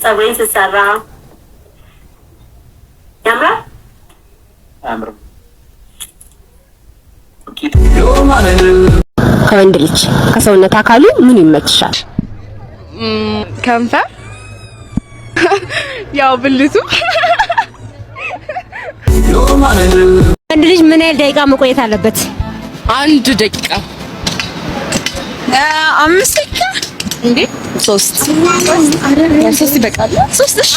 ፀጉሬን ስሰራ ያምራል። አያምርም። ከወንድ ልጅ ከሰውነት አካሉ ምን ይመችሻል? ከንፈር፣ ያው ብልቱ። ወንድ ልጅ ምን ያህል ደቂቃ መቆየት አለበት? 1 ደቂቃ፣ 5 ደቂቃ እንዴ፣ ሶስት፣ ሶስት ይበቃል። ሶስት፣ እሺ።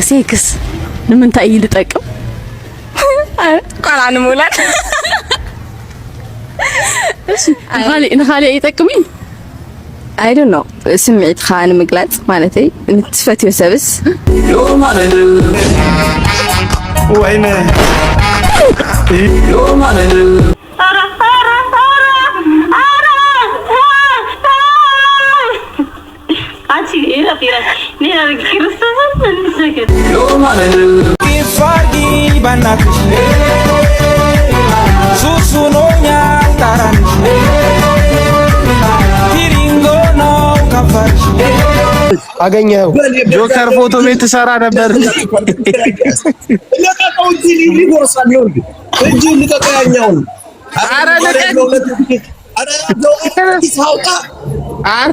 ሴክስ ንምንታይ እዩ ዝጠቅም? ቆልዓ ንምውላድ። እሺ፣ ንኻሊእ ይጠቅም እዩ? I don't know፣ ስምዒትካ ንምግላፅ ማለተይ ንትፈትዮ ሰብስ። ወይኔ! ኧረ ኧረ ኧረ ኧረ! አንቺ ይረፍ ይረፍ። ሌላ ክርስቶስን እንሰከር። ይፋርጊ ባናትሽ፣ ሱሱ ኖኛል ጣራንሽ፣ ቲሪንጎ ነው ከንፈርሽ። አገኘኸው። ጆከር ፎቶ ቤት ትሰራ ነበር። ልቀቀው እንጂ ሊጎርሳል። ይኸውልህ እጅ ልቀቀው ያኛውን። ኧረ ልቀቅ! ኧረ አውጣ። ኧረ